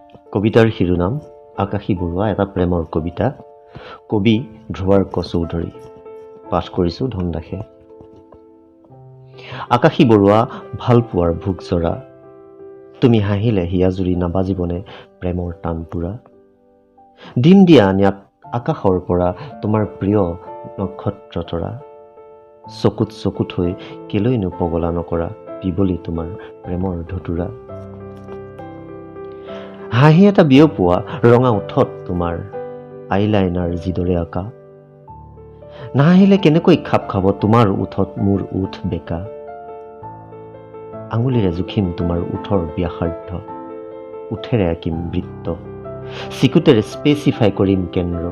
কবিতাৰ শিৰোনাম আকাশী বৰুৱা, এটা প্ৰেমৰ কবিতা। কবি ধ্ৰুৱাৰ্ক চৌধুৰী। পাঠ কৰিছোঁ ধনদাসে। আকাশী বৰুৱা, ভালপোৱাৰ ভোগ জৰা, তুমি হাঁহিলে হিয়া জুৰি নাবাজিবনে প্ৰেমৰ তানপুৰা? দিম দিয়া আনি আকাশৰ পৰা তোমাৰ প্ৰিয় নক্ষত্ৰ তৰা। চকুত চকু থৈ কেলৈনো পগলা নকৰা বিবলি তোমাৰ প্ৰেমৰ ধতুৰা? হাঁহি এটা বিয়পোৱা ৰঙা ওঠত তোমাৰ আইলাইনাৰ যিদৰে আঁকা, নাহাঁহিলে কেনেকৈ খাপ খাব তোমাৰ ওঠত মোৰ ওঠ বেঁকা? আঙুলিৰে জুখিম তোমাৰ ওঠৰ ব্যাসাৰ্ধ, ওঠেৰে আঁকিম বৃত্ত, চিকুটেৰে স্পেচিফাই কৰিম কেন্দ্ৰ।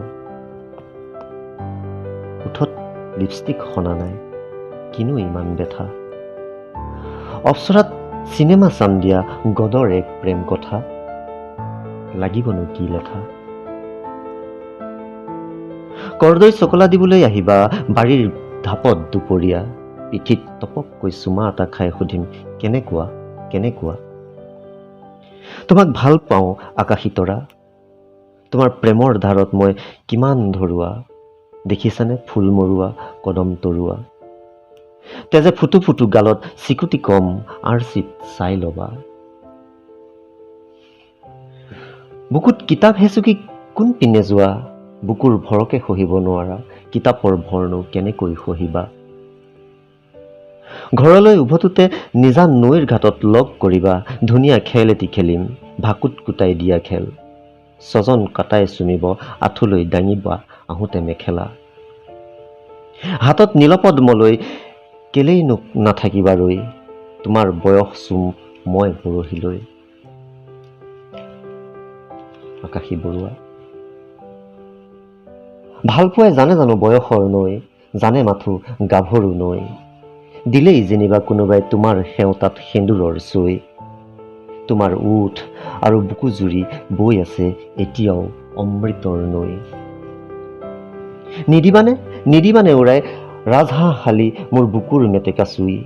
ওঠত লিপষ্টিক সনা নাই, কিনো ইমান বেথা? অপ্সৰাত চিনেমা চাম দিয়া, গদৰ এক প্ৰেম কথা, লাগিবনো কি লেঠা? কৰ্দৈ চকলা দিবলৈ আহিবা বাৰীৰ ঢাপত দুপৰীয়া, পিঠিত টপককৈ চুমা এটা খাই সুধিম, কেনেকুৱা কেনেকুৱা? তোমাক ভাল পাওঁ আকাশী তৰা, তোমাৰ প্ৰেমৰ ধাৰত মই কিমান ধৰুৱা। দেখিছানে ফুল মৰুৱা কদম তৰুৱা? তেজে ফুটো ফুটো গালত চিকুটি কম আৰ্চিত চাই ল'বা। বুকুত কিতাপ হেঁচুকি কোন পিনে যোৱা? বুকুৰ ভৰকে সহিব নোৱাৰা, কিতাপৰ ভৰনো কেনেকৈ সহিবা? ঘৰলৈ উভতোতে নিজান নৈৰ ঘাটত লগ কৰিবা, ধুনীয়া খেল এটি খেলিম, ভাকুত কুটাই দিয়া খেল। ছজন কাটাই চুমিব, আঁঠুলৈ দাঙিবা আহোঁতে মেখেলা। হাতত নীলপদ্মলৈ কেলেই নাথাকিবা ৰৈ? তোমাৰ বয়স চুম মই পৰহিলৈ। আকাশী বৰুৱা। ভালপোৱাই জানে জানো বয়সৰ নৈ? জানে মাথো গাভৰু নৈ। দিলেই যেনিবা কোনোবাই তোমাৰ সেওঁতাত সেন্দূৰৰ চৈ, তোমাৰ ওঁঠ আৰু বুকু জুৰি বৈ আছে এতিয়াও অমৃতৰ নৈ। নিদিবানে, নিদিবানে উৰাই ৰাজহাঁহ শালি মোৰ বুকুৰ মেটেকা চুই?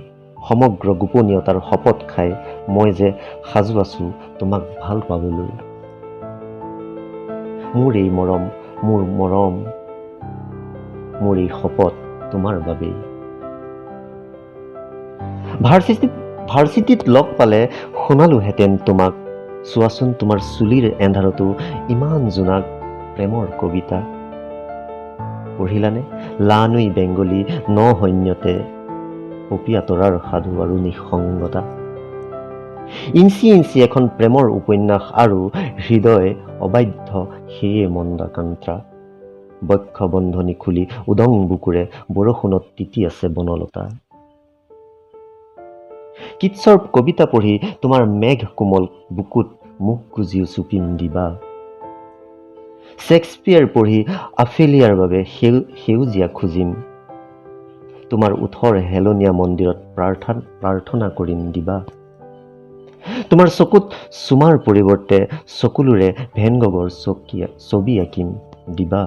সমগ্ৰ গোপনীয়তাৰ শপত খাই মই যে সাজু আছো তোমাক ভাল পাবলৈ। মোৰ এই মৰম, মোৰ মৰম, মোৰ এই শপত তোমাৰ বাবেই। ভাৰ্চিটিত লগ পালে শুনালোহেঁতেন তোমাক, চোৱাচোন তোমাৰ চুলিৰ এন্ধাৰতো ইমান জোনাক, প্ৰেমৰ কবিতা। পঢ়িলানে লানুই বেংগলী ন সৈন্যতে পপীয়া তৰাৰ সাধু আৰু নিঃসংগতা? ইঞ্চি ইঞ্চি এখন প্ৰেমৰ উপন্যাস আৰু হৃদয় অবাধ্য সেয়ে মন্দাকান্ত্ৰা। বক্ষ বন্ধনী খুলি উদং বুকুৰে বৰষুণত তিতি আছে বনলতা। কিটছৰ কবিতা পঢ়ি তোমাৰ মেঘ কোমল বুকুত মুখ গুজিও চুপিম দিবা। শ্বেক্সপিয়াৰ পঢ়ি আফেলিয়াৰ বাবে সেউজীয়া খুজিম। তোমাৰ ওঠৰ হেলনীয়া মন্দিৰত প্ৰাৰ্থনা কৰিম দিবা। তোমাৰ চকুত চুমাৰ পৰিৱৰ্তে চকুলোৰে ভেনগগৰ ছবি আঁকিম দিবা।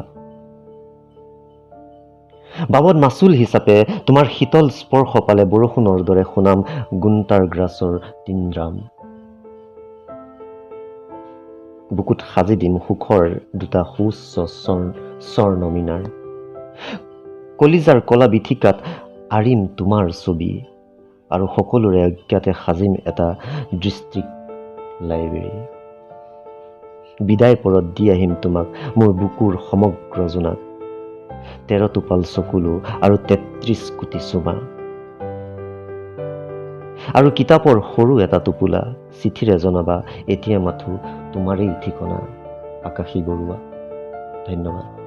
বাবদ মাচুল হিচাপে তোমাৰ শীতল স্পৰ্শ পালে বৰষুণৰ দৰে শুনাম গুণ্টাৰ গ্ৰাছৰ তিনদ্ৰাম। বুকুত সাজি দিম সুখৰ দুটা সুউচ্চ স্বৰ্ণমিনাৰ। কলিজাৰ কলা বীথিকাত আঁৰিম তোমাৰ ছবি আৰু সকলোৰে অজ্ঞাতে সাজিম এটা ডিষ্ট্ৰিক্ট লাইব্ৰেৰী। বিদায় পৰত দি আহিম তোমাক মোৰ বুকুৰ সমগ্ৰ জোনাক, 13 টোপাল চকুলো আৰু 33 কোটি চুমা আৰু কিতাপৰ সৰু এটা টোপোলা। চিঠিৰে জনাবা এতিয়া মাথো তোমাৰেই ঠিকনা। আকাশী বৰুৱা। ধন্যবাদ।